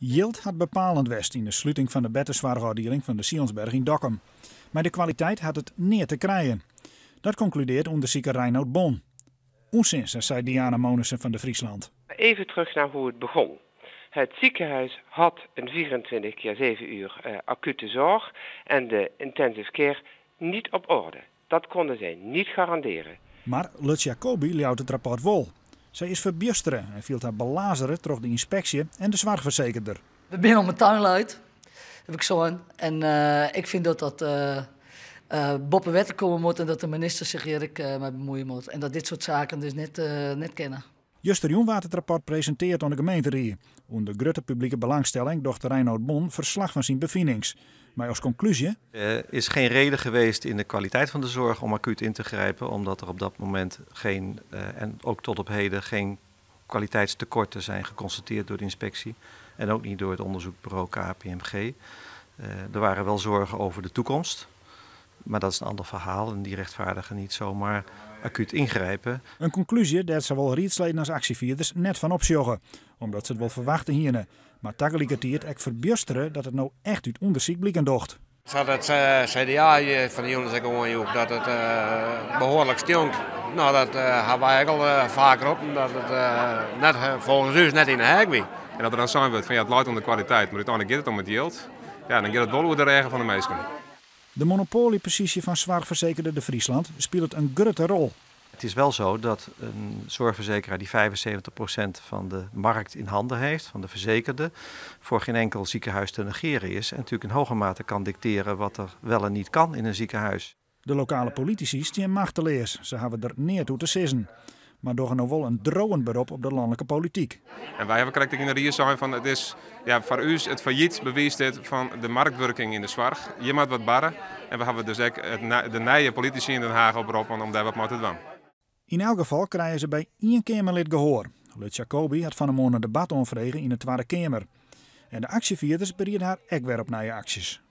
Jild hat bepalend west yn de sluting fan de bertesoarchôfdieling fan de Sionsberg yn Dokkum. Mei de kwaliteit hat it neat te krijen. Dat konkludearret ûndersiker Reinoud Bon. Ûnsin, sa sei Diana Monissen fan De Friesland. Even terug naar hoe het begon. Het ziekenhuis had een 24 keer 7 uur acute zorg en de intensive care niet op orde. Dat konden zij niet garanderen. Mar Lutz Jacobi leaut it rapport wol. Sy is ferbjustere en fielt har belazere troch de ynspeksje en de soarchfersekerder. We binne om 'e tuin leid, ha ik sein. En ik fyn dat dat boppe wetter komme moat en dat de minister sich hjir ek mei bemuoie moat. En dat dit soart saken dus net kinne. Justerjûn waard it rapport presintearre oan de gemeenterie. Under grutte publike belangstelling docht Reinoud Bon ferslach fan syn befinings. Mei as konklúzje: Er is geen reden geweest in de kwaliteit van de zorg om acuut in te grijpen, omdat er op dat moment geen, en ook tot op heden, geen kwaliteitstekorten zijn geconstateerd door de inspectie en ook niet door het onderzoekbureau KPMG. Er waren wel zorgen over de toekomst, maar dat is een ander verhaal en die rechtvaardigen niet zomaar acuut ingrijpen. In konklúzje dêr't sawol riedsleden as aksjefierders net fan opsjogge, omdat se it wol ferwachte hiene. Mar tagelikertiid ek ferbjustere dat it no echt út ûndersyk bliken docht. Sa't it CDA fan de jûn ek oanjoech dat it behoarlik stjonkt. No, dat ha wy ek al faker roppen, dat it net, folgens ús net yn 'e heak wie. En dat der dan sein wurdt fan ja, it leit oan de kwaliteit, mar úteinlik giet it om it jild. Ja, dan giet it wol oer de rêgen fan de minsken. De monopoaljeposysje fan soarchfersekerder De Friesland spilet in grutte rol. Het is wel zo dat een zorgverzekeraar die 75% van de markt in handen heeft, van de verzekerden, voor geen enkel ziekenhuis te negeren is en natuurlijk in hoge mate kan dicteren wat er wel en niet kan in een ziekenhuis. De lokale politisy steane machteleas. Se hawwe der neat oer te sizzen. Mar dogge no wol in driuwend berop op de lanlike polityk. En wy hawwe krekt ek yn de rie sein fan it is ja, foar ús it fallyt bewiist dit fan de marktwurking yn de soarch. Hjir moat wat barre en we hawwe dus ek de nije politisy yn Den Haag oproppen om dêr wat mei te dwaan. Yn elk gefal krije se by ien Keamerlid gehoar. Lutz Jacobi hat fan 'e moarn in debat oanfrege yn de Twadde Keamer. En de aksjefierders beriede har ek wer op nije aksjes.